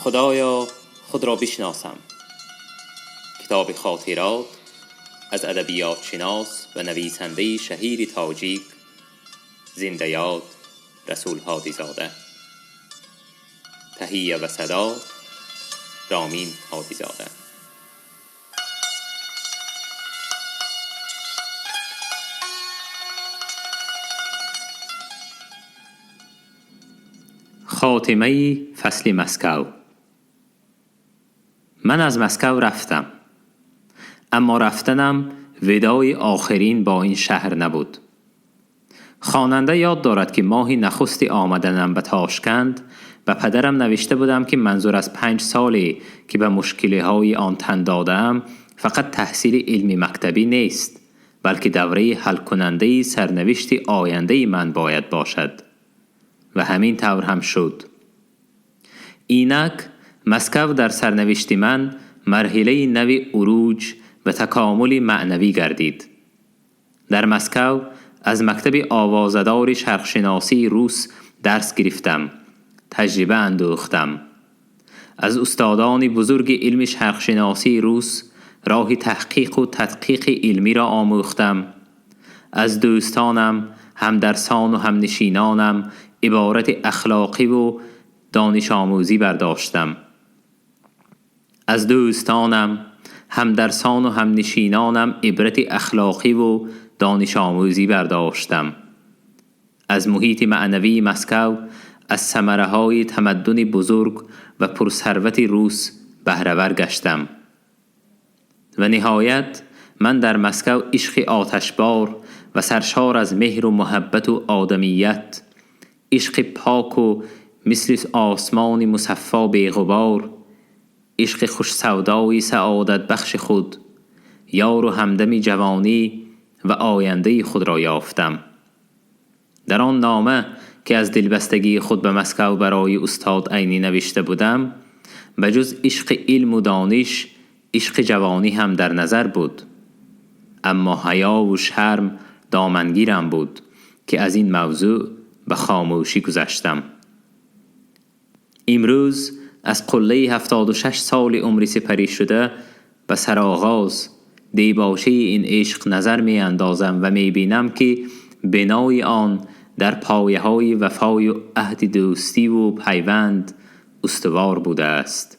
خدایا خود را بشناسم. کتاب خاطرات از ادبیات شناس و نویسنده شهیر تاجیک زنده یاد رسول هادی زاده. تهیه و صدا رامین هادی زاده. خاتمه فصل مسکو. من از مسکو رفتم، اما رفتنم ودای آخرین با این شهر نبود. خواننده یاد دارد که ماهی نخستی آمدنم به تاشکند و پدرم نوشته بودم که منظور از 5 سالی که به مشکلی‌های آن تن دادم فقط تحصیل علمی مکتبی نیست، بلکه دوره حل کننده سرنوشت آینده من باید باشد. و همین طور هم شد. اینک مسکو در سرنوشت من مرحله نو عروج و تکامل معنوی گردید. در مسکو از مکتب آوازدار شرقشناسی روس درس گرفتم، تجربه اندوختم. از استادان بزرگ علم شرقشناسی روس راه تحقیق و تدقیق علمی را آموختم. از دوستانم، همدرسان و همنشینانم عبارت اخلاقی و دانش آموزی برداشتم. از دوستانم، همدرسان و همنشینانم عبرت اخلاقی و دانش آموزی برداشتم. از محیط معنوی مسکو، از ثمره های تمدن بزرگ و پرثروت روس بهره ور گشتم. و نهایت من در مسکو عشق آتشبار و سرشار از مهر و محبت و آدمیت، عشق پاک و مثل آسمان مصفا بی غبار، عشق خوش سودای سعادت بخش خود، یار و همدم جوانی و آینده خود را یافتم. در آن نامه که از دلبستگی خود به مسکو برای استاد عینی نوشته بودم، به جز عشق علم و دانش، عشق جوانی هم در نظر بود. اما حیا و شرم دامنگیرم بود که از این موضوع به خاموشی گذشتم. امروز از قله 76 سال عمری سپری شده به سرآغاز دیباچه این عشق نظر می اندازم و می بینم که بنای آن در پایه های وفای و عهد دوستی و پیوند استوار بوده است.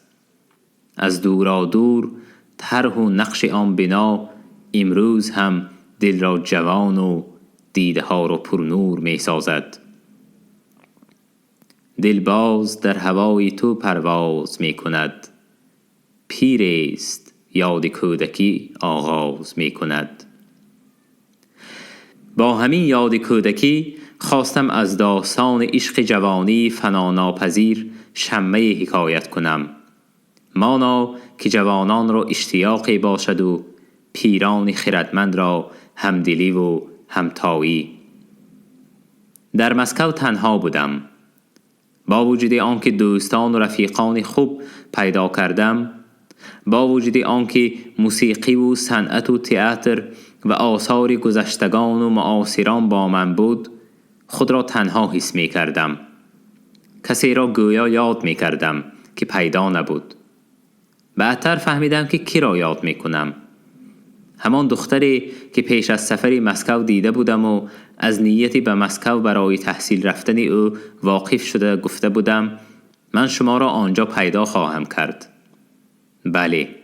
از دورا دور طرح و نقش آن بنا امروز هم دل را جوان و دیده ها را پرنور می سازد. دل باز در هوای تو پرواز می کند، پیر است یاد کودکی آغاز می کند. با همین یاد کودکی خواستم از داستان عشق جوانی فناناپذیر شمه حکایت کنم، مانا که جوانان را اشتیاقی باشد و پیران خردمند را همدلی و همتایی. در مسکو تنها بودم. با وجود آنکه دوستان و رفیقان خوب پیدا کردم، با وجود آنکه موسیقی و صنعت و تئاتر و آثار گذشتگان و معاصران با من بود، خود را تنها حس می کردم. کسی را گویا یاد می کردم که پیدا نبود. بعدتر فهمیدم که کی را یاد می کنم. همان دختری که پیش از سفر مسکو دیده بودم و از نیتی به مسکو برای تحصیل رفتن او واقف شده گفته بودم من شما را آنجا پیدا خواهم کرد. بله،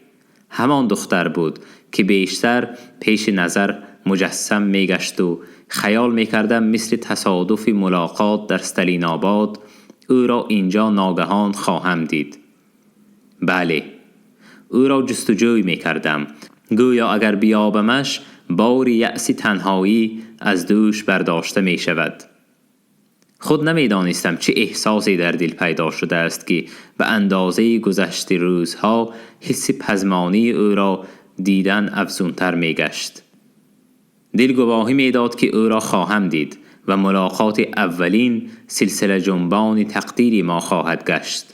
همان دختر بود که بیشتر پیش نظر مجسم میگشت و خیال میکردم مثل تصادف ملاقات در ستالین آباد او را اینجا ناگهان خواهم دید. بله، او را جستجوی میکردم، گویا اگر بیابمش بار یأس تنهایی از دوش برداشته می شود. خود نمی دانستم چه احساسی در دل پیدا شده است که به اندازه گذشت روزها حس پزمانی او را دیدن افزونتر می گشت. دل گواهی می داد که او را خواهم دید و ملاقات اولین سلسله جنبان تقدیر ما خواهد گشت.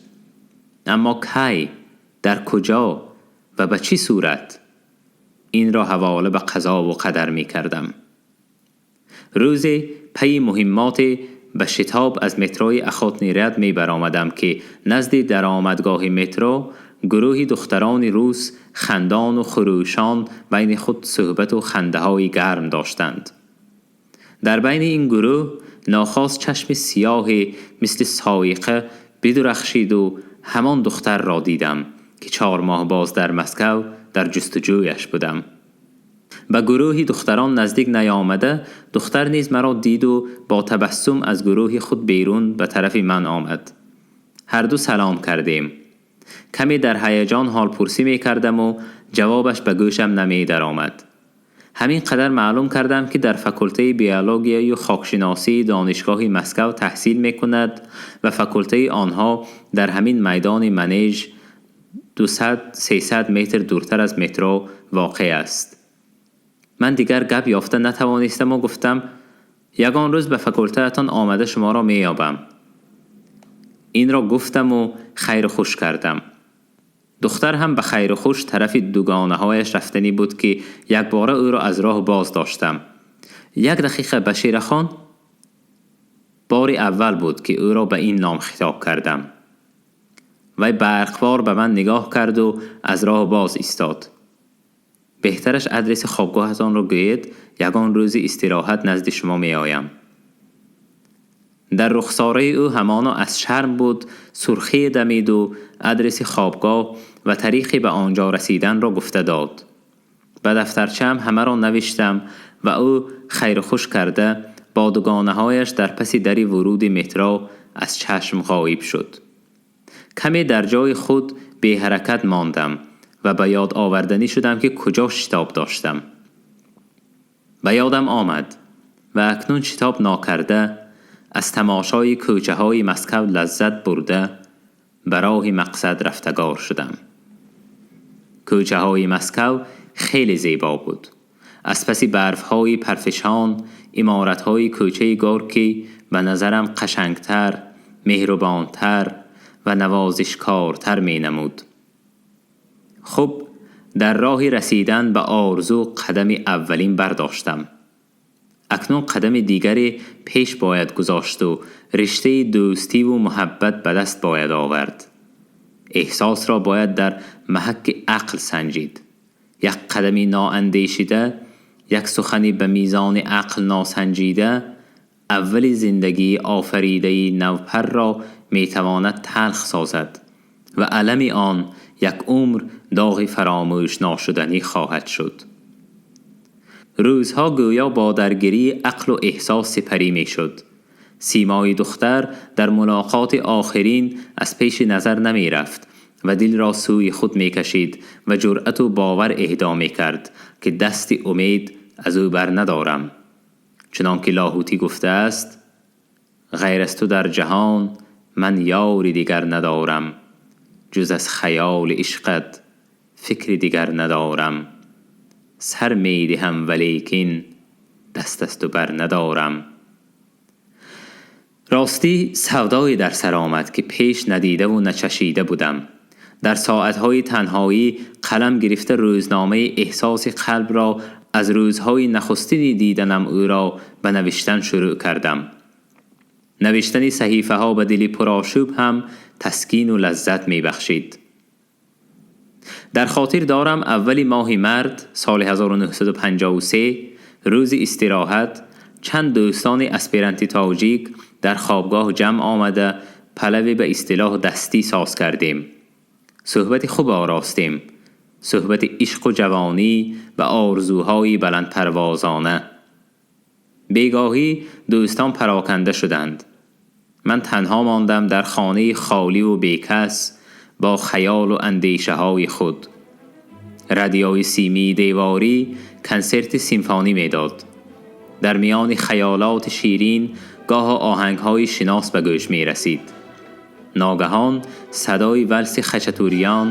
اما کی، در کجا و به چه صورت؟ این را حواله به قضا و قدر می کردم. روزی پی مهمات ба шитоб аз метрои Охотный Ряд мебаромадам, ки назди даромадгоҳи метро гурӯҳи духтарони рус хандону хурӯшон байни худ суҳбату хандаҳои гарм доштанд. Дар байни ин гурӯҳ нохост чашми сиёҳе мисли соиқа бидурахшиду ҳамон духтарро дидам, ки 4 моҳ боз дар Москав дар ҷустуҷӯяш будам. Ба гурӯҳи духтарон наздик наёмада, духтар низ маро диду бо табассум аз гурӯҳи худ берун ба тарафи ман омад. Ҳарду салом кардем. Каме дар ҳаяҷон ҳолпурсӣ мекардаму ҷавобаш ба гӯшам намедаромад. Ҳамин қадар маълум кардам, ки дар факултаи биологияю хокшиносии Донишгоҳи Москав таҳсил мекунад ва факултаи онҳо дар ҳамин майдони Манеж, 200-300 метр дуртар аз метро воқеъ аст. Ман дигар гап ёфта натавонистаму гуфтам: «Ягон рӯз ба факултаатон омада шуморо меёбам». Инро гуфтаму хайру хуш кардам. Духтар ҳам ба хайру хуш тарафи дугонаҳояш рафтанӣ буд, ки якбора ӯро аз роҳ боз доштам. «Як дақиқа, Баширахон». Бори аввал буд, ки ӯро ба ин ном хитоб кардам. Вай барқвор ба ман нигоҳ карду аз роҳ боз истод. «Беҳтараш адреси хобгоҳатонро гӯед, ягон рӯзи истироҳат назди шумо меоям». Дар рухсораи ӯ ҳамоно аз шарм буд, сурхие дамиду адреси хобгоҳ ва тариқи ба он ҷо расиданро гуфта дод. Ба дафтарчаам ҳамаро навиштам ва ӯ хайру хуш карда бо дугонаҳояш дар паси дари вуруди метро аз чашм ғоиб шуд. Каме дар ҷои худ беҳаракат мондам ва ба ёд оварданӣ шудам, ки куҷо шитоб доштам. Ба ёдам омад ва акнун шитоб нокарда, аз тамошои кӯчаҳои Москав лаззат бурда, ба роҳи мақсад рафтагор шудам. Кӯчаҳои Москав хеле зебо буд. Аз паси барфҳои парфишон иморатҳои кӯчаи Горкӣ ба назарам қашангтар, меҳрубонтар ва навозишкортар менамуд. Хуб, дар роҳи расидан ба орзу қадами аввалин бардоштам. Акнун қадами дигаре пеш бояд гузошту риштаи дӯстиву муҳаббат ба даст бояд овард. Эҳсосро бояд дар маҳакки ақл санҷид. Як қадами ноандешида, як сухани ба мизони ақл носанҷида аввали зиндагии офаридаи навпарро метавонад талх созад ва алами он як умр доғи фаромӯшношуданӣ хоҳад шуд. Рӯзҳо гӯё бо даргирии ақлу эҳсос сипарӣ мешуд. Симои духтар дар мулоқоти охирин аз пеши назар намерафт ва дилро сӯи худ мекашид ва ҷуръату бовар эҳдо мекард, ки дасти умед аз ӯ бар надорам. Чунон ки Лоҳутӣ гуфтааст: «Ғайр аз ту дар ҷаҳон ман ёри дигар надорам, ҷуз аз хаёли ишқат фикри дигар надорам, сар медиҳам, валекин даст аз ту бар надорам». Ростӣ, савдое дар сар омад, ки пеш надидаву начашида будам. Дар соатҳои танҳоӣ қалам гирифта, рӯзномаи эҳсоси қалбро аз рӯзҳои нахустини диданам ӯро ба навиштан шурӯъ кардам. Навиштани саҳифаҳо ба дили пурошӯб ҳам таскину лаззат мебахшид. Дар хотир дорам, аввали моҳи март соли 1953, рӯзи истироҳат, чанд дӯстони аспиранти тоҷик дар хобгоҳ ҷамъ омада, палави ба истилоҳ дастӣ соз кардем. Суҳбати хуб оростем, суҳбати ишқу ҷавонӣ ва орзуҳои баландпарвозона. Бегоҳӣ дӯстон пароканда шуданд. Ман танҳо мондам дар хонаи холиву бекас бо хаёлу андешаҳои худ. Радиои симии деворӣ консерти симфонӣ медод. Дар миёни хаёлоти ширин гоҳо оҳангҳои шинос ба гӯш мерасид. Ногаҳон садои валси Хачатурян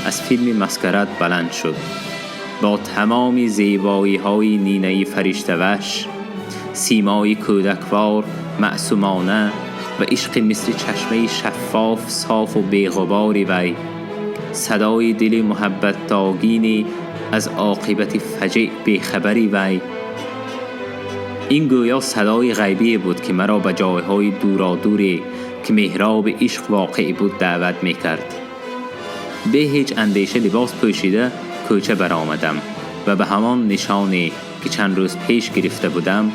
аз филми «Маскарад» баланд шуд. Бо тамоми зебоиҳои Нинаи фариштаваш, симои кӯдаквор, маъсумона ва ишқи мисли чашмаи шаффоф, софу беғубори вай, садои дили муҳаббатдогини аз оқибати фаҷеъ бехабари вай. Ин гӯё садои ғайбие буд, ки маро ба ҷойҳои дуродуре, ки меҳроби ишқ воқеъ буд, даъват мекард. Бе ҳеҷ андеша либос пӯшида кӯча баромадам ва ба ҳамон нишоне, ки чанд рӯз пеш гирифта будам,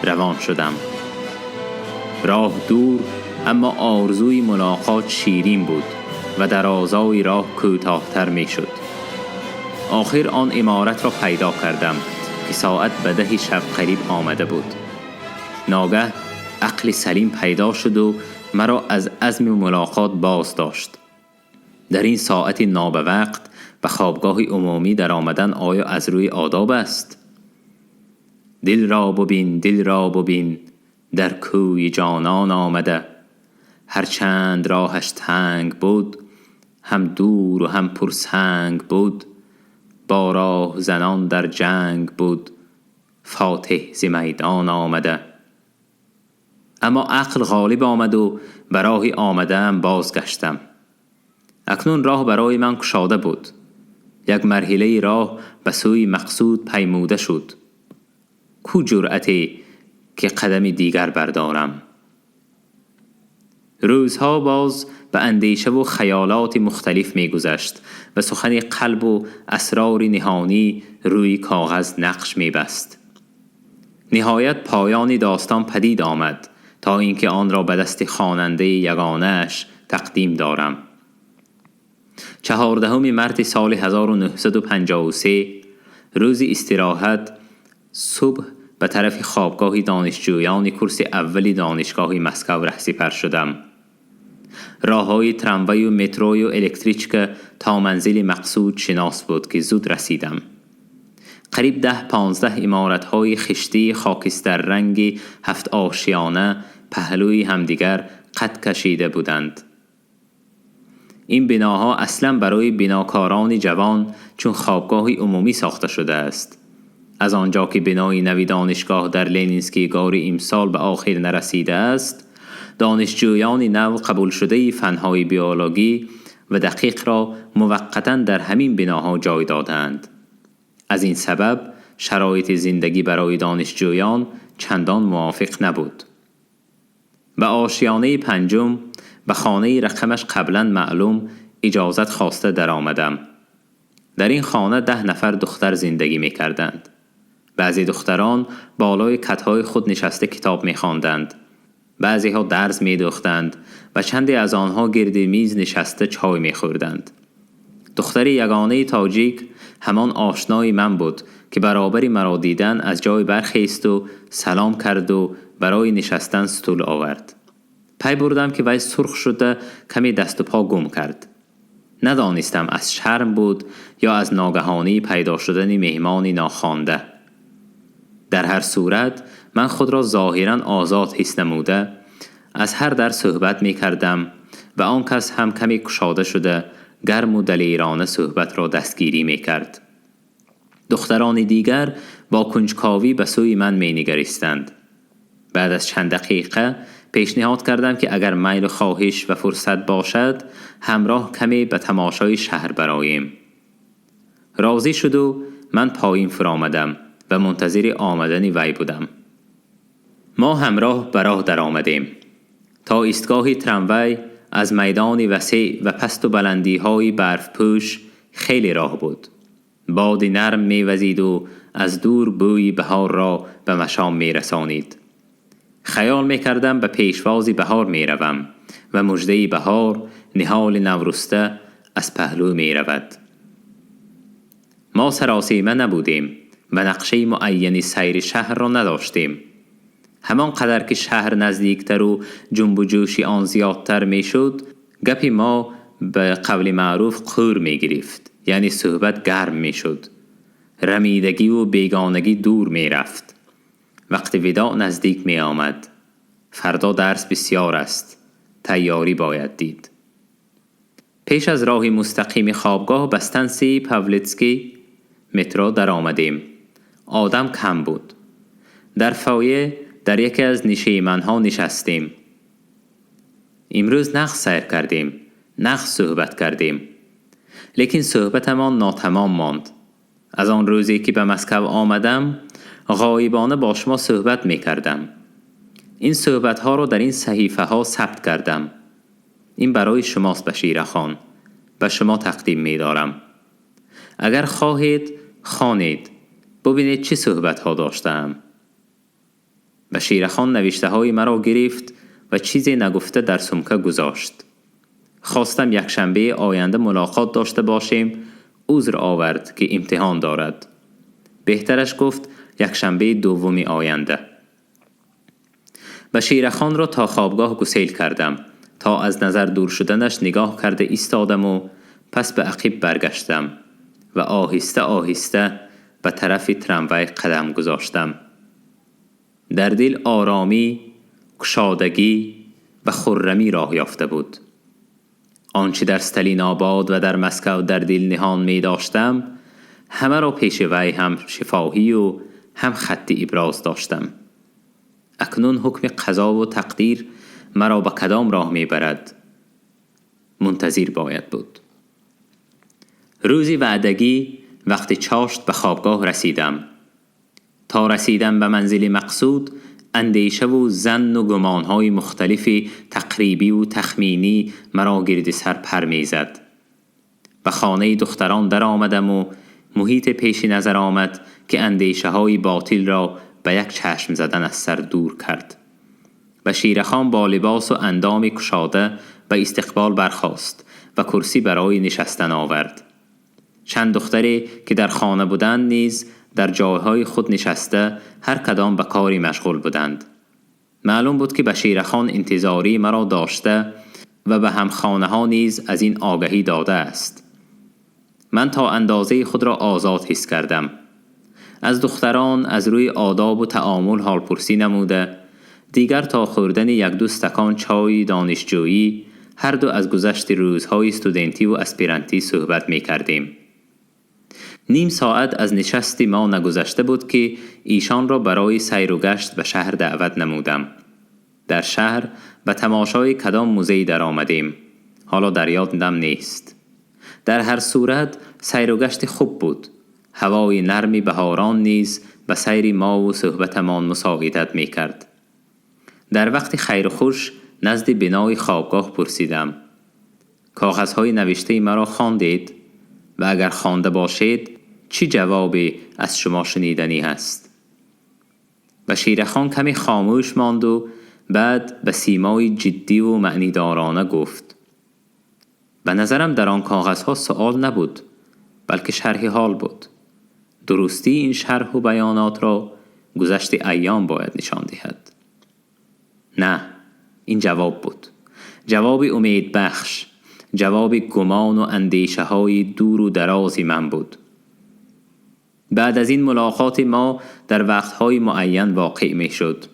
равон шудам. Роҳ дур, аммо орзуи мулоқот ширин буд ва дарозои роҳ кӯтоҳтар мешуд. Охир он иморатро пайдо кардам, ки соат ба 10-и шаб қариб омада буд. Ногаҳ ақли салим пайдо шуду маро аз азми мулоқот боз дошт. Дар ин соати нобавақт ба хобгоҳи умумӣ даромадан оё аз рӯи одоб аст? Дилро бубин, дилро бубин, дар кӯи ҷонон омада. Ҳарчанд роҳаш танг буд, ҳам дуру ҳам пурсанг буд, бо роҳзанон дар ҷанг буд, фотеҳ зи майдон омада. Аммо ақл ғолиб омаду ба роҳи омадаам бозгаштам. Акнун роҳ барои ман кушода буд. Як марҳилаи роҳ ба сӯи мақсуд паймуда шуд. Кӯ ҷуръате, ки қадами дигар бардорам? Рӯзҳо боз ба андешаву хаёлоти мухталиф мегузашт ва сухани қалбу асрори ниҳонӣ рӯи коғаз нақш мебаст. Ниҳоят поёни достон падид омад, то ин ки онро ба дасти хонандаи ягонааш тақдим дорам. 14 марти соли 1953, рӯзи истироҳат, субҳ ба тарафи хобгоҳи донишҷӯёни курси аввали Донишгоҳи Москав раҳсипар шудам. Роҳҳои трамваю метрою электричка то манзили мақсуд шинос буд, ки зуд расидам. Қариб 10-15 иморатҳои хиштии хокистарранги ҳафтошиёна паҳлӯи ҳамдигар қад кашида буданд. Ин биноҳо аслан барои бинокорони ҷавон чун хобгоҳи умумӣ сохта шудааст. Аз он ҷо ки бинои нави донишгоҳ дар Ленинские горы имсол ба охир нарасидааст, донишҷӯёни нав қабулшудаи фанҳои биологӣ ва дақиқро муваққатан дар ҳамин биноҳо ҷой додаанд. Аз ин сабаб шароити зиндагӣ барои донишҷӯён чандон мувофиқ набуд. Ба ошиёнаи панҷум, ба хонаи рақамаш қаблан маълум, иҷозат хоста даромадам. Дар ин хона 10 нафар духтар зиндагӣ мекарданд. Баъзе духтарон болои катҳои худ нишаста китоб мехонданд, баъзеҳо дарз медӯхтанд ва чанде аз онҳо гирди миз нишаста чой мехӯрданд. Духтари ягонаи тоҷик ҳамон ошнои ман буд, ки баробари маро дидан аз ҷой бархесту салом карду барои нишастан стул овард. Пай бурдам, ки вай сурх шуда каме дасту по гум кард. Надонистам, аз шарм буд ё аз ногаҳонӣ пайдо шудани меҳмони нохонда. Дар ҳар сурат ман худро зоҳиран озод ҳис намуда, аз ҳар дар суҳбат мекардам ва он кас ҳам каме кушода шуда, гарму далерона суҳбатро дастгирӣ мекард. Духтарони дигар бо кунҷковӣ ба сӯи ман менигаристанд. Баъд аз чанд дақиқа пешниҳод кардам, ки агар майлу хоҳиш ва фурсат бошад, ҳамроҳ каме ба тамошои шаҳр бароем. Розӣ шуду ман поин фуромадам ва мунтазири омадани вай будам. Мо ҳамроҳ ба роҳ даромадем. То истгоҳи трамвай аз майдони васеъ ва пасту баландиҳои барфпӯш хеле роҳ буд. Боди нарм мевазиду аз дур бӯи баҳорро ба машом мерасонид. Хаёл мекардам, ба пешвози баҳор меравам ва муждаи баҳор, ниҳоли навруста, аз паҳлӯ меравад. Мо саросема набудем ва нақшаи муайяни сайри шаҳрро надоштем. Ҳамон қадар ки шаҳр наздиктару ҷунбу ҷӯши он зиёдтар мешуд, гапи мо ба қавли маъруф қӯр мегирифт, яъне суҳбат гарм мешуд, рамидагиву бегонагӣ дур мерафт. Вақти видоъ наздик меомад. Фардо дарс бисьёр аст, тайёрӣ бояд дид. Пеш аз роҳи мустақими хобгоҳ ба стансияи Павлитский метро даромадем. Одам кам буд. Дар фойе дар яке аз нишеманҳо нишастем. Имрӯз нағз сайр кардем, нағз суҳбат кардем, лекин суҳбатамон нотамом монд. Аз он рӯзе ки ба Москав омадам, غایبانه با شما صحبت می کردم. این صحبت ها را در این صحیفه ها ثبت کردم. این برای شماست بشیره خان، به شما تقدیم می دارم. اگر خواهید خوانید، ببینید چه صحبت ها داشتم. بشیره خان نوشته های مرا گرفت و چیزی نگفته در سمکه گذاشت. خواستم یک شنبه آینده ملاقات داشته باشیم، عذر آورد که امتحان دارد. بهترش گفت یک شنبه دومی آینده. بشیره خان را تا خوابگاه گسیل کردم. تا از نظر دور شدنش نگاه کرده ایستادم و پس به عقب برگشتم و آهسته آهسته به طرف تراموای قدم گذاشتم. در دل آرامی، کشادگی و خرمی راه یافته بود. آنچه در ستالین آباد و در مسکو در دل نهان می داشتم، همه را پیش وی هم شفاهی و هم خطی ابراز داشتم. اکنون حکم قضا و تقدیر مرا به کدام راه می برد؟ منتظر باید بود. روزی وعدگی وقت چاشت به خوابگاه رسیدم. تا رسیدم به منزل مقصود، اندیشه و ظن و گمانهای مختلف تقریبی و تخمینی مرا گرد سر پر می زد. به خانه دختران در آمدم و محیط پیش نظر آمد که اندیشه های باطل را به یک چشم زدن از سر دور کرد. و شیرخان با لباس و اندام کشاده به استقبال برخاست و کرسی برای نشستن آورد. چند دختری که در خانه بودند نیز در جایهای خود نشسته هر کدام به کاری مشغول بودند. معلوم بود که بشیرخان انتظاری مرا داشته و به همخانه ها نیز از این آگهی داده است. من تا اندازه خود را آزاد حس کردم. از دختران از روی آداب و تعامل حال پرسی نموده، دیگر تا خوردن یک دو استکان چای دانشجویی هر دو از گذشت روزهای استودنتی و اسپیرانتی صحبت می کردیم. نیم ساعت از نشست ما نگذشته بود که ایشان را برای سیر و گشت به شهر دعوت نمودم. در شهر به تماشای کدام موزه در آمدیم. حالا در یادم نیست. در هر صورت سیر و گشت خوب بود. هوای نرم بهاران نیز به سیر ما و صحبتمان مساعدت می کرد. در وقت خیر و خوش نزد بنای خوابگاه پرسیدم: کاغذهای نوشته مرا خواندید؟ و اگر خوانده باشید چی جوابی از شما شنیدنی هست؟ و شیرخان کمی خاموش ماند و بعد به سیمای جدی و معنیدارانه گفت: به نظرم در آن کاغذها سؤال نبود، بلکه شرح حال بود. درستی این شرح و بیانات را گذشت ایام باید نشان دهد. نه، این جواب بود. جواب امید بخش، جواب گمان و اندیشه های دور و درازی من بود. بعد از این ملاقات ما در وقتهای معین واقع می شد.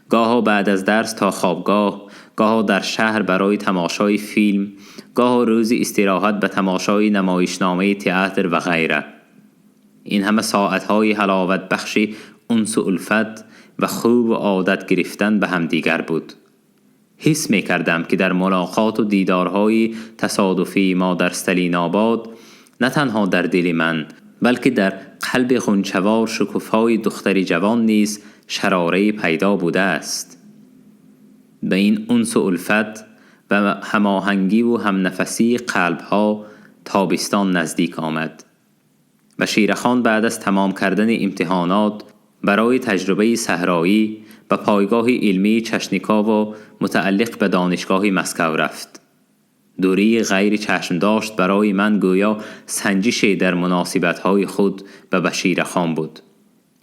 گاها بعد از درس تا خوابگاه، گاها در شهر برای تماشای فیلم، گاها روز استراحت به تماشای نمایشنامه تئاتر و غیره. این همه ساعتهای حلاوت بخش انس و الفت و خوب و عادت گرفتن به همدیگر بود. حس می کردم که در ملاقات و دیدارهای تصادفی ما در ستالین آباد نه تنها در دل من، بلکه در قلب غنچه‌وار شکوفای دختر جوان نیز شراره پیدا بوده است. به این انس و الفت و هماهنگی و همنفسی قلبها تابستان نزدیک آمد و شیرخان بعد از تمام کردن امتحانات برای تجربه صحرایی به پایگاه علمی چشنیکاو متعلق به دانشگاه مسکو رفت. دوری غیر چشم داشت برای من گویا سنجش در مناسبت‌های خود به بشیرخان بود.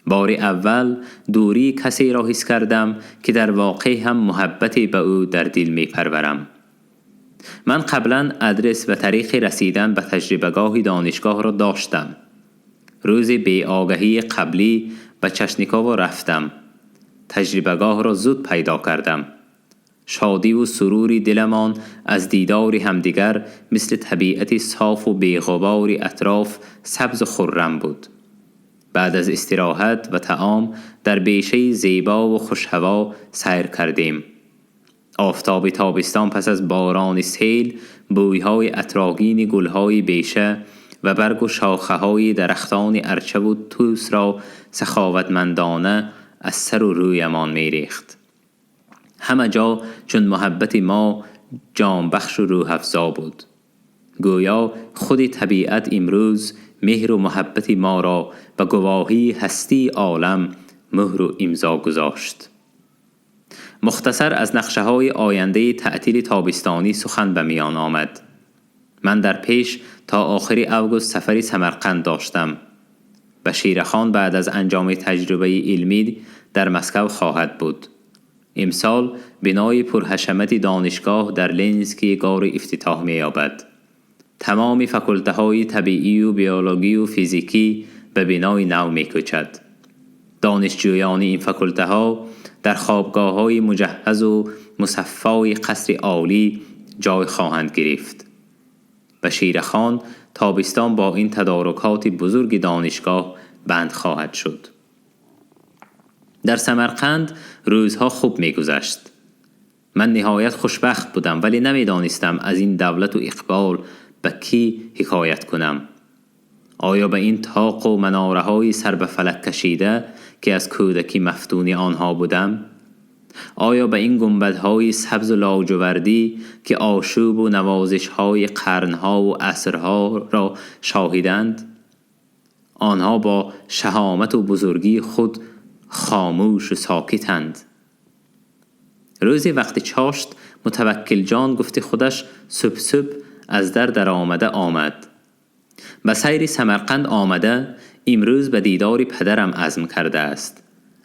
بار اول دوری کسی را حس کردم که در واقع هم محبتی به او در دل می پرورم. من قبلا ادرس و طریق رسیدن به تجربه‌گاه دانشگاه را داشتم. روز بی آگاهی قبلی به چشنیکاو رفتم. تجربه‌گاه را زود پیدا کردم. شادی و سرور دلمان از دیدار همدیگر مثل طبیعت صاف و بی‌غبار اطراف سبز و خرم بود. بعد از استراحت و طعام در بیشه زیبا و خوشهوا سیر کردیم. آفتاب تابستان پس از باران سیل، بویهای عطرآگین گلهای بیشه و برگ و شاخه های درختان ارچه و توس را سخاوتمندانه از سر و رویمان می ریخت. همه جا چون محبت ما جان بخش و روح افزا بود. گویا خود طبیعت امروز مهر و محبت ما را به گواهی هستی عالم مهر و امضا گذاشت. مختصر از نقشه های آینده تعطیل تابستانی سخن به میان آمد. من در پیش تا آخر اوگوست سفری سمرقند داشتم. بشیرخان بعد از انجام تجربه علمی در مسکو خواهد بود. امسال بنای پرحشمت دانشگاه در لنسکی گار افتتاح می‌یابد. تمام فکلته های طبیعی و بیولوژی و فیزیکی به بنای نو می‌کوچد. دانشجویان این فکلته ها در خوابگاه های مجهز و مصفای قصر عالی جای خواهند گرفت. بشیرخان تابستان با این تدارکات بزرگ دانشگاه بند خواهد شد. در سمرقند روزها خوب می‌گذشت. من نهایت خوشبخت بودم، ولی نمی‌دانستم از این دولت و اقبال به کی حکایت کنم. آیا به این طاق و مناره‌های سر به فلک کشیده که از کودکی مفتون آنها بودم؟ آیا به این گنبدهای سبز و لاجوردی که آشوب و نوازش‌های قرنها و عصرها را شاهدند؟ آنها با شهامت و بزرگی خود خاموش و ساکتند. روزی وقتی چاشت متوکل جان گفت خودش صبح صبح از در در آمده آمد. به سیر سمرقند آمده، امروز به دیدار پدرم عزم کرده است.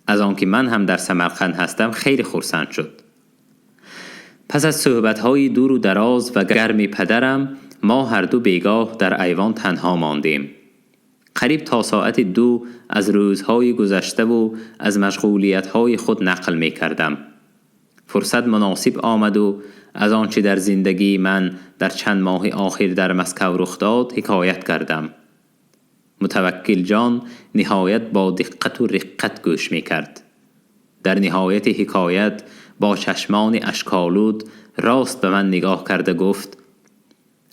از آنکه من هم در سمرقند هستم خیلی خرسند شد. پس از صحبت‌های دور و دراز و گرم پدرم ما هر دو بیگاه در ایوان تنها ماندیم. قریب تا ساعت 2 از روزهای گذشته و از مشغولیت‌های خود نقل می‌کردم. فرصت مناسب آمد و از آنچه در زندگی من در چند ماه آخر در مسکو رخ داد حکایت کردم. متوکل جان نهایت با دقت و رقت گوش می‌کرد. در نهایت حکایت با چشمان اشک‌آلود راست به من نگاه کرده گفت: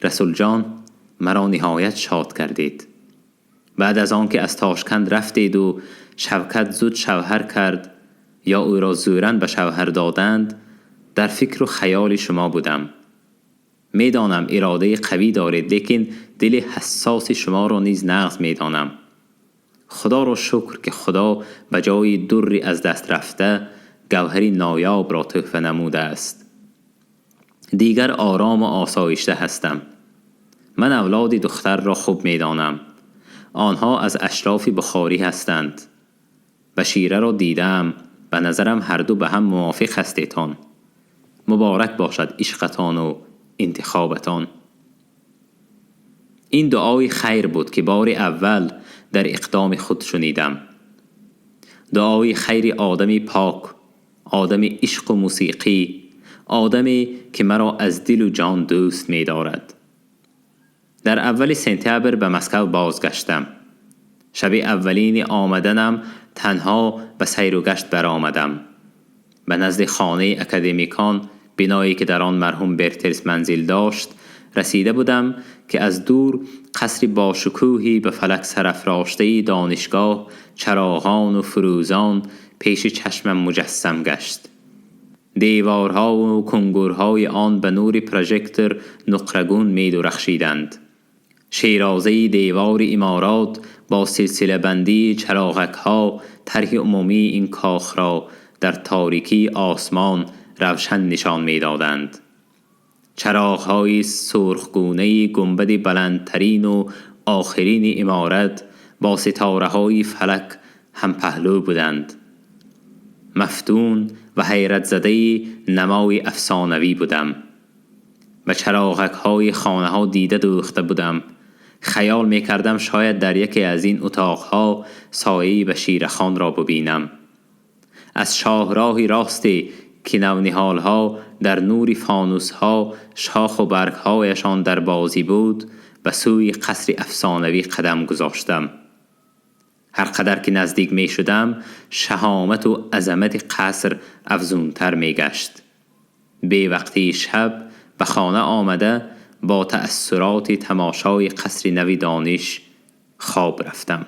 رسول جان، مرا نهایت شاد کردید. بعد از آن که از تاشکند رفتید و شوکت زود شوهر کرد یا او را زوراً به شوهر دادند، در فکر و خیال شما بودم. میدانم اراده قوی دارید، لیکن دل حساس شما را نیز نغز میدانم. خدا را شکر که خدا به جای دری از دست رفته گوهری نایاب را تحفه نموده است. دیگر آرام و آسایشته هستم. من اولاد دختر را خوب میدانم. آنها از اشراف بخاری هستند. بشیره را دیدم، به نظرم هر دو به هم موافق هستیتان. مبارک باشد عشقتان و انتخابتان. این دعای خیر بود که بار اول در اقدام خود شنیدم. دعای خیر آدمی پاک، آدم عشق و موسیقی، آدمی که مرا از دل و جان دوست می دارد. در اول سپتامبر به مسکو بازگشتم. شب اولین آمدنم تنها به سیر و گشت برآمدم. به نزد خانه اکادمیکان، بنایی که در آن مرحوم برتلس منزل داشت، رسیده بودم که از دور قصری با شکوهی به فلک سرافراشته دانشگاه، چراغان و فروزان پیش چشمم مجسم گشت. دیوارها و کنگورهای آن به نور پروژکتور نقرگون می درخشیدند. شیرازه دیوار امارات با سلسله بندی چراغکها طرح عمومی این کاخ را در تاریکی آسمان روشن نشان می‌دادند. چراغ‌های سرخگونه گنبد بلندترین و آخرین عمارت با ستاره‌های فلک هم پهلو بودند. مفتون و حیرت زده نمای افسانوی بودم و چراغک‌های خانه‌ها دیده دوخته بودم. خیال می‌کردم شاید در یکی از این اتاق‌ها سایه‌ای بشیرخان را ببینم. از شاهراهی راستی که نونهال‌ها در نور فانوس‌ها شاخ و برگ‌هایشان در بازی بود، به سوی قصر افسانوی قدم گذاشتم. هر قدر که نزدیک می شدم، شهامت و عظمت قصر افزونتر می گشت. بی وقتی شب به خانه آمده با تأثرات تماشای قصر نوی دانش خواب رفتم.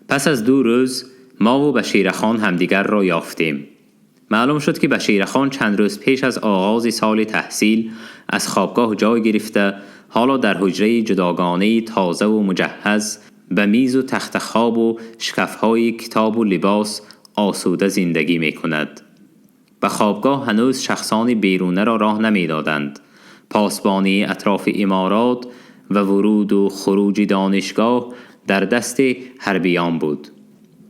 پس از 2 روز ما و بشیرخان همدیگر را یافتیم. معلوم شد که بشیرخان چند روز پیش از آغاز سال تحصیل از خوابگاه جای گرفته، حالا در حجره جداگانه تازه و مجهز به میز و تخت خواب و شکف‌های کتاب و لباس آسوده زندگی می کند. به خوابگاه هنوز شخصان بیرونه را راه نمی دادند. پاسبانی اطراف امارات و ورود و خروج دانشگاه در دست حربیان بود.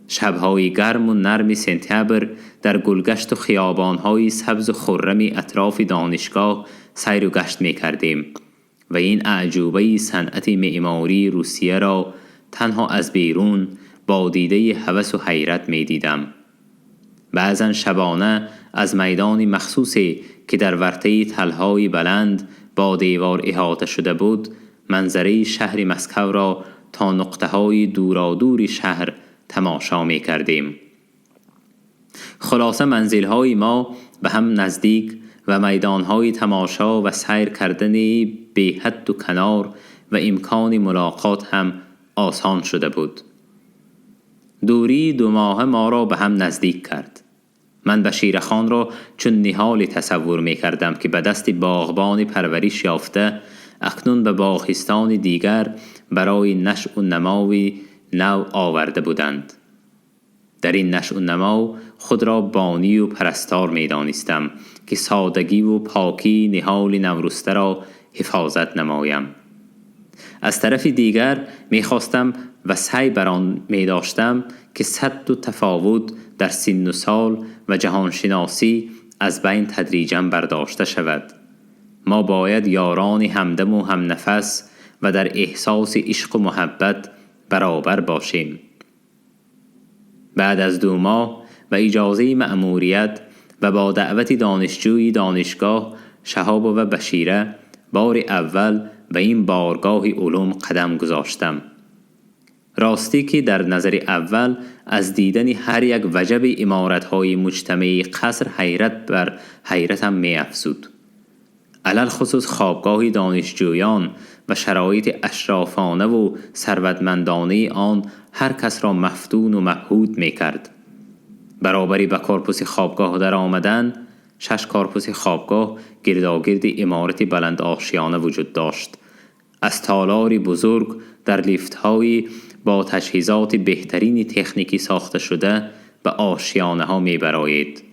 شب‌های گرم و نرم سنتبر در گلگشت و خیابان‌های سبز و خرم اطراف دانشگاه سیر و گشت می‌کردیم و این اعجوبه صنعت معماری روسیه را تنها از بیرون با دیده هوس و حیرت می‌دیدم. بعضاً شبانه از میدان مخصوصی که در ورطه تلهای بلند با دیوار احاطه شده بود، منظره شهر مسکو را تا نقطه‌های دورادور شهر تماشا می‌کردیم. خلاصه منزل‌های ما به هم نزدیک و میدان‌های تماشا و سیر کردن بی حد و کنار و امکان ملاقات هم آسان شده بود. دوری 2 ماه ما را به هم نزدیک کرد. من بشیرخان را چون نهالی تصور می کردم که به دست باغبان پرورش یافته اکنون به باغستان دیگر برای نشو و نماوی نو آورده بودند. در این نشو و نما خود را بانی و پرستار می دانستم که سادگی و پاکی نهال نورسته را حفاظت نمایم. از طرف دیگر می خواستم و سعی بر آن می داشتم که سد و تفاوت در سن و سال و جهانشناسی از بین تدریجاً برداشته شود. ما باید یاران همدم و همنفس و در احساس عشق و محبت برابر باشیم. بعد از 2 ماه و اجازه مأموریت و با دعوت دانشجوی دانشگاه شهاب و بشیره بار اول به این بارگاه علوم قدم گذاشتم. راستی که در نظر اول از دیدن هر یک وجب عمارت‌های مجتمع قصر حیرت بر حیرتم می‌افزود. علل خصوص خوابگاه دانشجویان و شرایط اشرافانه و ثروتمندانه آن هر کس را مفتون و مبهوت می‌کرد. برابری به کارپوس خوابگاه در آمدن، 6 کارپوس خوابگاه گرداگرد عمارت بلند آشیانه وجود داشت. از تالاری بزرگ در لیفت‌های با تجهیزات بهترین تکنیکی ساخته شده به آشیانه ها می برایید.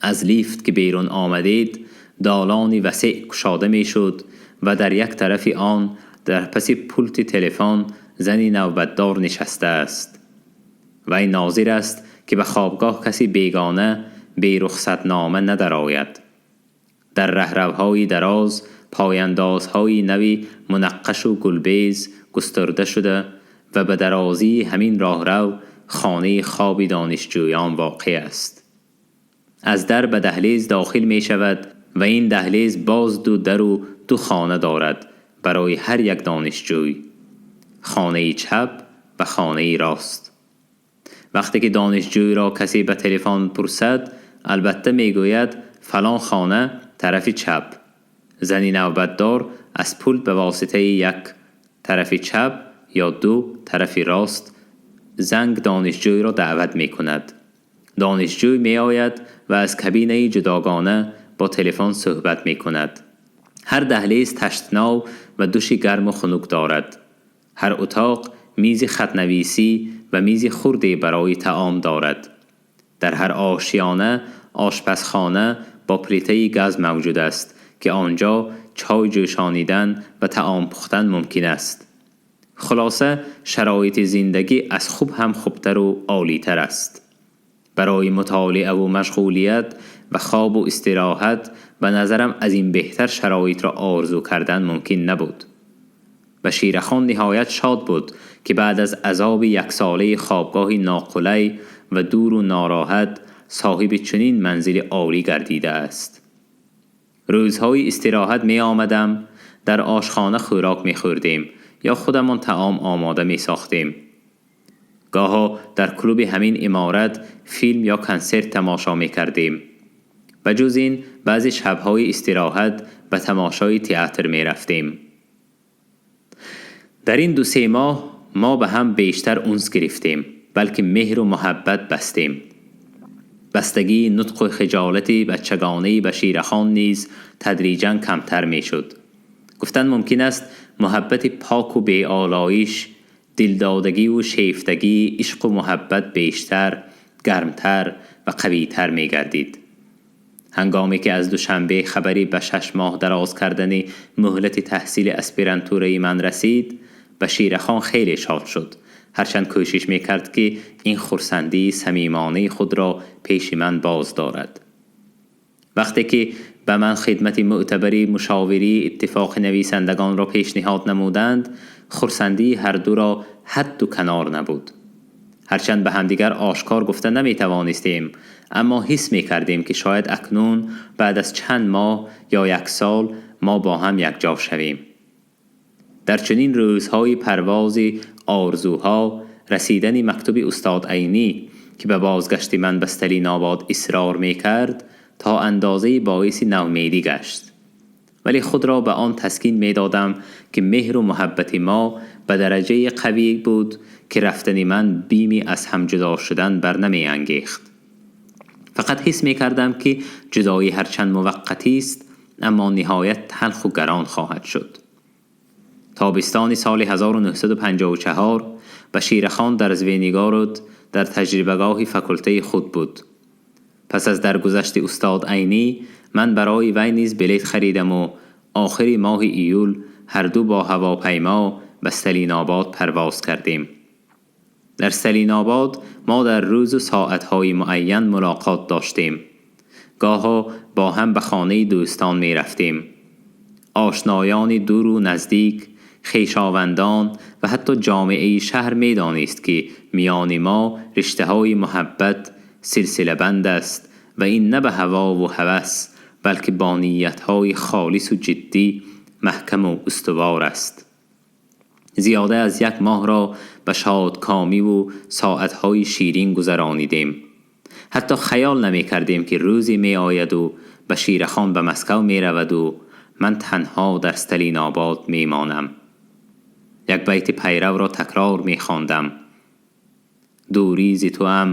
از لیفت که بیرون آمدید، دالانی وسیع کشاده می شد و در یک طرف آن در پس پولت تلفن زنی نوبتدار نشسته است. وی ناظر است که به خوابگاه کسی بیگانه بی رخصت نامه ندرآید. در رهروهای دراز پایندازهای نوی منقش و گلبیز گسترده شده و به درازی همین راهرو خانه خواب دانشجویان واقع است. از در به دهلیز داخل می شود و این دهلیز باز 2 در و 2 خانه دارد برای هر یک دانشجوی، خانه چپ و خانه راست. وقتی که دانشجوی را کسی به تلفن پرسد، البته می گوید فلان خانه طرف چپ. زنی نوبتدار از پول به واسطه 1 طرف چپ یا 2 طرف راست زنگ دانشجوی را دعوت می کند. دانشجوی می آید و از کابینه جداگانه با تلفن صحبت می کند. هر دهلیز تشتناو و دوش گرم و خنک دارد. هر اتاق میز خط‌نویسی و میز خردی برای طعام دارد. در هر آشیانه آشپزخانه با پلیته گاز موجود است که آنجا چای جوشانیدن و طعام پختن ممکن است. خلاصه شرایط زندگی از خوب هم خوبتر و عالیتر است. برای مطالعه و مشغولیت و خواب و استراحت به نظرم از این بهتر شرایط را آرزو کردن ممکن نبود. و شیرخان نهایت شاد بود که بعد از عذاب 1 ساله خوابگاه ناقلی و دور و ناراحت صاحب چنین منزل عالی گردیده است. روزهای استراحت می آمدم، در آشخانه خوراک می خوردیم یا خودمان طعام آماده می ساختیم. گاها در کلوب همین عمارت فیلم یا کنسرت تماشا می کردیم. Ба ҷуз ин, баъзе шабҳои истироҳат ба тамошои театр мерафтем. Дар ин 2-3 моҳ мо ба ҳам бештар унс гирифтем, балки меҳру муҳаббат бастем. Бастагии нутқу хиҷолати бачагонаи Баширахон низ тадриҷан камтар мешуд. Гуфтан мумкин аст, муҳаббати поку беолоиш, дилдодагиву шефтагии ишқу муҳаббат бештар, гармтар ва қавитар мегардид. Ҳангоме ки аз Душанбе хабари ба 6 моҳ дароз кардани муҳлати таҳсили аспирантураи ман расид, Баширахон хеле шод шуд, ҳарчанд кӯшиш мекард, ки ин хурсандии самимонаи худро пеши ман боз дорад. Вақте ки ба ман хидмати мӯътабари мушовирии иттифоқи нависандагонро пешниҳод намуданд, хурсандии ҳардуро ҳадду канор набуд. Ҳарчанд ба ҳамдигар ошкор гуфта наметавонистем, аммо ҳис мекардем, ки шояд акнун баъд аз чанд моҳ ё як сол мо бо ҳам якҷо шавем. Дар чунин рӯзҳои парвози орзуҳо расидани мактуби устод Айнӣ, ки ба бозгашти ман ба Сталинобод исрор мекард, то андозаи боиси навмедӣ гашт. Вале худро ба он таскин медодам, ки меҳру муҳаббати мо ба дараҷаи қавӣ буд, ки рафтани ман бими аз ҳам ҷудо шудан бар намеангехт. Фақат ҳис мекардам, ки ҷудоӣ ҳарчанд муваққатист, аммо ниҳоят талху гарон хоҳад шуд. Тобистони соли 1954 Баширахон дар Звенигород дар таҷрибагоҳи факултаи худ буд. Пас аз даргузашти устод Айнӣ ман барои вай низ билет харидам ва охири моҳи июл ҳарду бо ҳавопаймо ба Сталинобод парвоз кардем. Дар Сталинобод мо дар рӯзу соатҳои муайян мулоқот доштем. Гоҳо бо ҳам ба хонаи дӯстон мерафтем. Ошноёни дуру наздик, хешовандон ва ҳатто ҷомеаи шаҳр медонист, ки миёни мо риштаҳои муҳаббат силсилабанд аст ва ин на ба ҳавову ҳавас, балки бо ниятҳои холису ҷиддӣ маҳкаму устувор аст. Зиёда аз як моҳро ба шодкомиву соатҳои ширин гузаронидем. Ҳатто хаёл намекардем, ки рӯзе меояду Баширахон ба Москав мераваду ман танҳо дар Сталинобод мемонам. Як байти пайравро такрор мехондам: дурӣ зи туам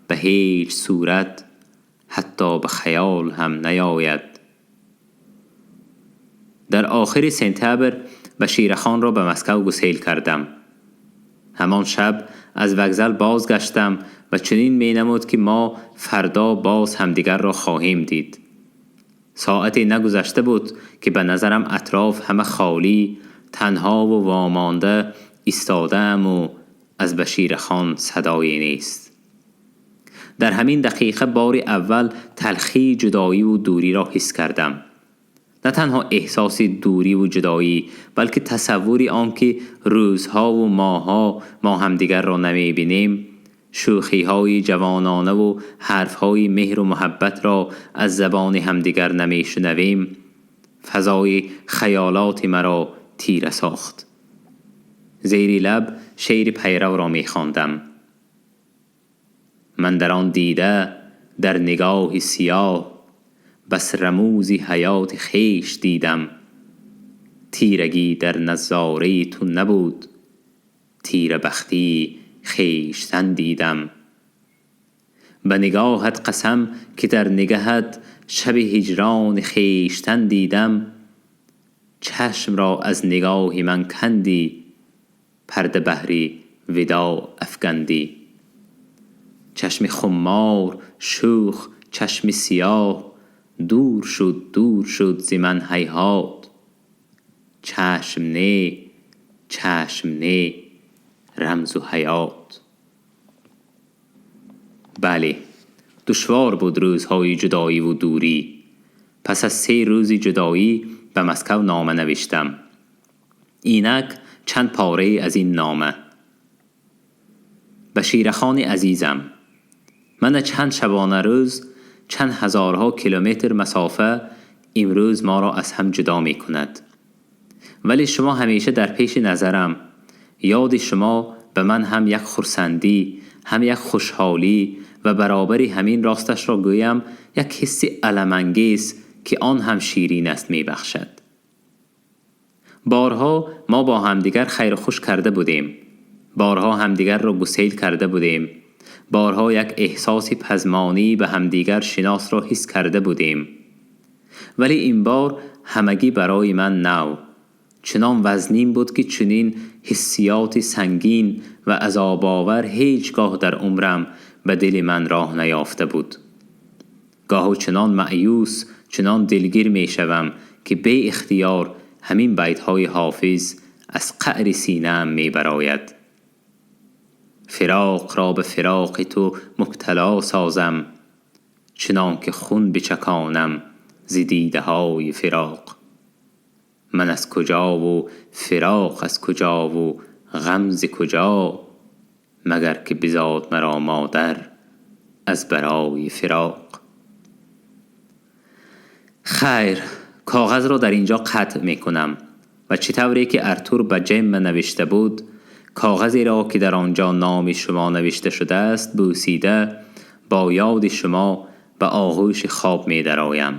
ба ҳеҷ сурат, ҳатто ба хаёл ҳам наёяд. Дар охири сентябр Баширахонро ба Москав гусел кардам. Ҳамон шаб аз вокзал бозгаштам ва чунин менамуд, ки мо фардо боз ҳамдигарро хоҳем дид. Соате нагузашта буд, ки ба назарам атроф ҳама холӣ, танҳову вомонда истодааму аз Баширахон садое нест. Дар ҳамин дақиқа бори аввал талхии ҷудоиву дуриро ҳис кардам. На танҳо эҳсоси дуриву ҷудоӣ, балки тасаввури он, ки рӯзҳову моҳҳо мо ҳамдигарро намебинем, шӯхиҳои ҷавононаву ҳарфҳои меҳру муҳаббатро аз забони ҳамдигар намешунавем, фазои хаёлоти маро тира сохт. Зери лаб шеъри пайравро мехондам: ман дар он дида дар нигоҳи сиёҳ бас рамӯзи ҳаёти хеш дидам, тирагӣ дар назораи ту набуд, тирабахтии хештан дидам. Ба нигоҳат қасам, ки дар нигаҳат шаби ҳиҷрони хештан дидам, чашмро аз нигоҳи ман кандӣ, парда баҳри видоъ афкандӣ. Чашми хумор, шӯх, чашми сиёҳ, дур шуд, дур шуд зи ман ҳайҳот. Чашм не, чашм не, рамзу ҳаёт. Бале, душвор буд рӯзҳои ҷудоиву дурӣ. Пас аз 3 рӯзи ҷудоӣ ба Москав нома навиштам. Инак чанд порае аз ин нома. Баширахони азизам, мана чанд шабона рӯз, чанд ҳазорҳо километр масофа имрӯз моро аз ҳам ҷудо мекунад. Вале шумо ҳамеша дар пеши назарам. Ёди шумо ба ман ҳам як хурсандӣ, ҳам як хушҳолӣ ва баробари ҳамин, росташро гӯям, як ҳисси аламангез, ки он ҳам ширин аст, мебахшад. Борҳо мо бо ҳамдигар хайру хуш карда будем, борҳо ҳамдигарро гусел карда будем, борҳо як эҳсоси пазмонӣ ба ҳамдигар шиносро ҳис карда будем, вале ин бор ҳамагӣ барои ман нав, чунон вазнин буд, ки чунин ҳиссиёти сангин ва азобовар ҳеҷ гоҳ дар умрам ба дили ман роҳ наёфта буд. Гоҳу чунон маъюс, чунон дилгир мешавам, ки беихтиёр ҳамин байтҳои Ҳофиз аз қаъри синаам мебарояд: фироқро ба фироқи ту мубтало созам, чунон ки хун бичаконам зи дидаҳои фироқ. Ман аз куҷову фироқ аз куҷову ғам зи куҷо, магар ки бизод маро модар аз барои фироқ. Хайр, коғазро дар ин ҷо қатъ мекунам ва чӣ тавре ки Артур ба Ҷемма навишта буд, коғазеро, ки дар он ҷо номи шумо навишта шудааст, бӯсида, бо ёди шумо ба оғӯши хоб медароям.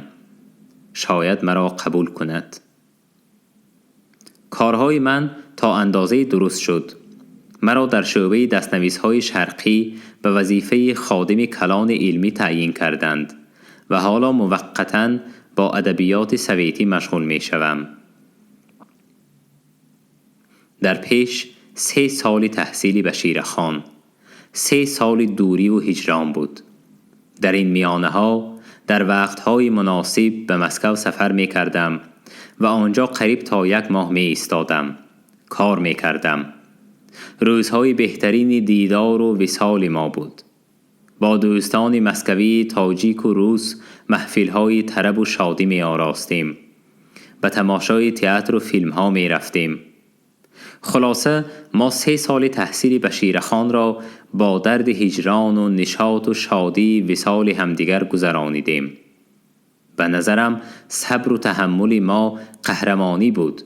Шояд маро қабул кунад. Корҳои ман то андозае дуруст шуд. Маро дар шӯъбаи дастнависҳои шарқӣ ба вазифаи ходими калони илмӣ таъйин карданд ва ҳоло муваққатан бо адабиёти советӣ машғул мешавам. Дар пеш 3 соли таҳсили Баширахон, 3 соли дуриву ҳиҷрон буд. Дар ин миёнаҳо дар вақтҳои муносиб ба Москав сафар мекардам ва он ҷо қариб то як моҳ меистодам, кор мекардам. Рӯзҳои беҳтарини дидору висоли мо буд. Бо дӯстони москавии тоҷику рус маҳфилҳои тарабу шодӣ меоростем, ба тамошои театру филмҳо мерафтем. Хулоса, мо 3 соли таҳсили Баширахонро бо дарди ҳиҷрону нишоту шодии висоли ҳамдигар гузаронидем. Ба назарам, сабру таҳаммули мо қаҳрамонӣ буд,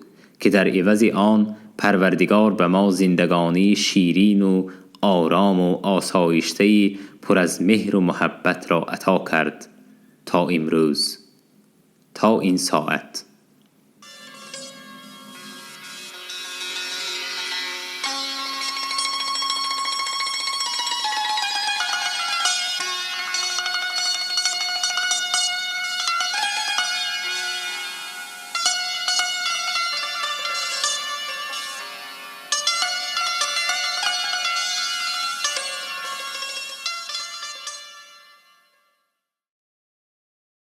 ки дар ивази он Парвардигор ба мо зиндагонии ширину орому осоиштаи пур аз меҳру муҳаббатро ато кард то имрӯз, то ин соат.